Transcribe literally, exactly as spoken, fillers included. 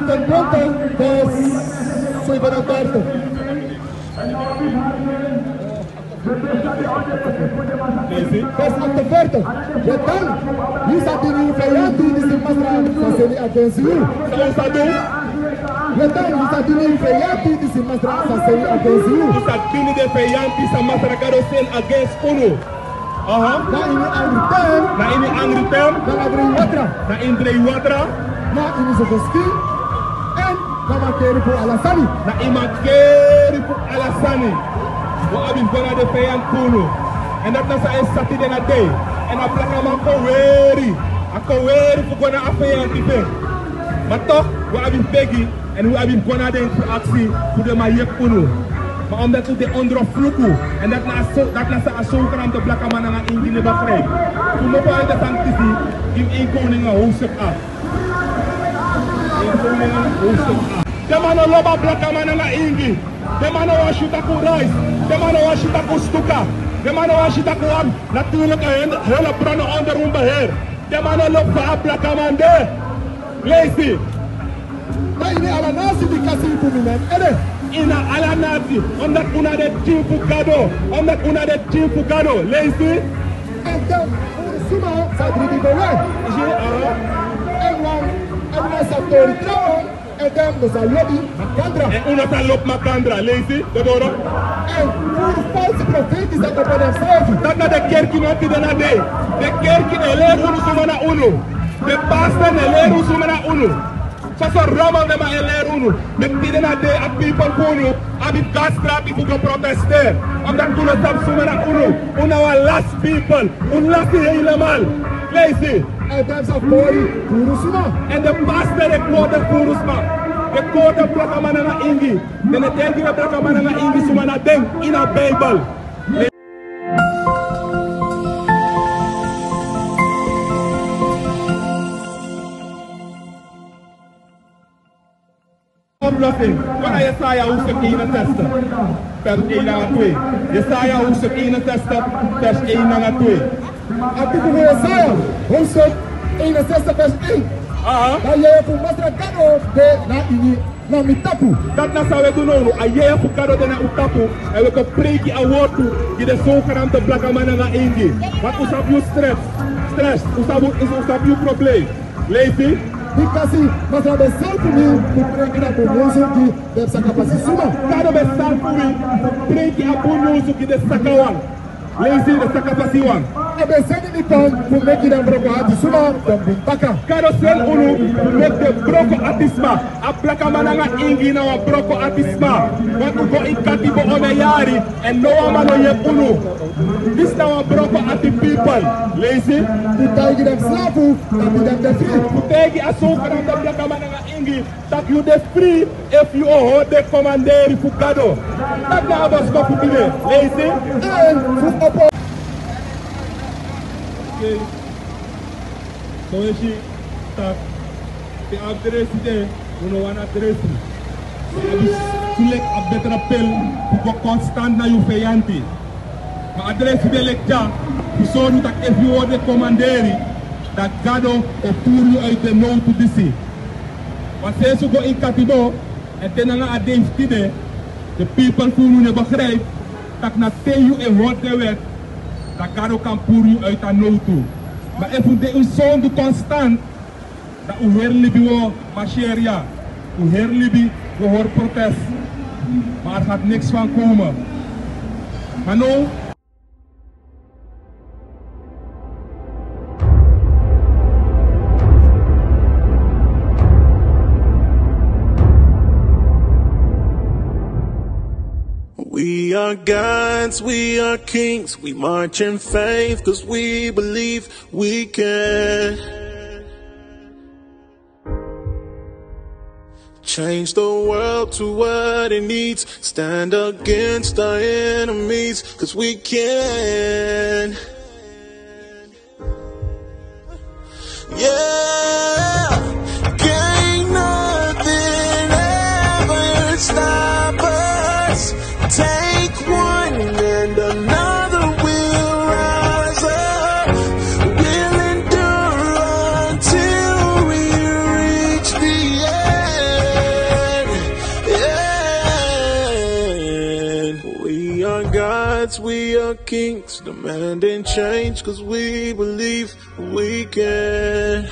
Ten punto, vers zevenendertig. Vers achtenveertig. Wetan, yu sa dini yu feyanti disi Masra sa seni against yu. San un sa du? Wetan, yu sa dini yu feyanti disi Masra sa seni against yu. Un sa dini den feyanti san Masra Gado seni against unu. Aha. Na ini angri ten. Na ini angri ten. Na ini drei watra. Na ini drei watra. Na ini soso skin. En na mankeri fu ala sani. Na ini mankeri fu ala sani. Wi abi fu go na den feyanti fu unu. En dati na san e seti den a dei. En a blakaman kon weri. A kon weri fu go na a feyanti fu en. Ma toch, wi abi fu begi. En wi abi fu go na den fu aksi fu den man yepi unu. Ma omdat un de ondro fluku, en dati na so, dati na san a zogenaamde blakaman nanga ingi no e begrijp. Fu mopo a den sani disi, gi mi één Koningen hoofdstuk acht. Één Koningen hoofdstuk acht. Den man no lobi a blakaman nanga ingi. Den man no wani si yu taki un reis. Den man no wani si yu taki un stuka. Den man no wani si yu taki un abi natuurlijke hen-, hulpbronnen onder un beheer. Den man no lobi fa a blakaman de. Leisi. Na ini ala nasi di kasi fu mi nen ede. Ini ala nasi, omdat un na den pikin fu Gado, omdat un na den pikin fu Gado. Leisi. En den furu suma sa dribi go we. Isi, aha. En wan, en wan sa tori trawan, en den no sa lobi makandra. En un no sa lobi makandra, leisi, dodoro. En furu falsi profeti sa kon poti densrefi. Dati na den kerkiman tide na dei. Den kerki no e leri unu suma na unu. Den pastor no e leri unu suma na unu. Soso rommel den man e leri unu. Meki tide na dei a pipel fu unu abi gas trapi fu go protesteri. Omdat un no sabi suma na unu. Un na wan lasi pipel. Un lasi helemaal. Leisi. En den sa kori furu suma. En den pastor e kori den furu suma. Den e kori den blakaman nanga ingi. Den e denki den blakaman nanga ingi suma na den ini a Bijbel. Oplossing. Kon na Yesaya hoofdstuk eenenzestig, vers één nanga twee. Yesaya hoofdstuk eenenzestig, vers één nanga twee. A buku fu Yesaya, hoofdstuk eenenzestig, vers één. Aha. Dan yeye fu Masra Gado de na ini, na mi tapu. Dati na san wi e du now. A yeye fu Gado de na un tapu. En wi e kon preiki a wortu gi den zogenaamde blakaman nanga ingi. Want un sabi un stress. Stress. Un sabi, un sabi un probleem. Leisi. Bikasi Masra ben salfu mi fu preiki a bun nyunsu gi den sakapasi suma. Gado ben salfu mi fu preiki a bun nyunsu gi den sakawan. Leisi, den sakapasiwan. A ben seni mi kon fu meki den broko ati suma kon bun baka. Gado seni unu fu meki den broko ati sma. A blakaman nanga ingi na wan broko ati sma. Want un go ini katibo ondro yari, en no wan man no yepi unu. Disi na wan broko ati pipel. Leisi. Fu taigi den slafu, taki den de fri. Fu taigi a zogenaamde blakaman nanga ingi taki yu de fri efu yu o hori den komanderi fu Gado. Dati na a boskopu fu tide. Leisi. En fu opo. Oké. So wi e si taki te a abi dresi de, un no wani a dresi. Wi abi suleki a betre pil fu go konstant na yu feyanti. Ma a dresi de leki dya fu sori yu taki efu yu hori den komanderi, dan Gado o puru yu uit den nowtu disi. Ma sensi un go ini katibo, en te nanga a dei fu tide, den pipel fu unu no e begrijp taki na te yu e hori den wet, dan Gado kan puru yu uit a nowtu. Ma efu un de ini sondu konstant, dan un heri libi wi o maseri ya. Un heri libi wi o hori protest. Maar er gaat niks van komen. Maar now, we are gods, we are kings, we march in faith, 'cause we believe we can. Change the world to what it needs. Stand against our enemies, 'cause we can. Yeah, can't nothing ever stop us. Take one and another will rise up. We'll endure until we reach the end. Our gods, we are kings, demanding change, cause we believe we can.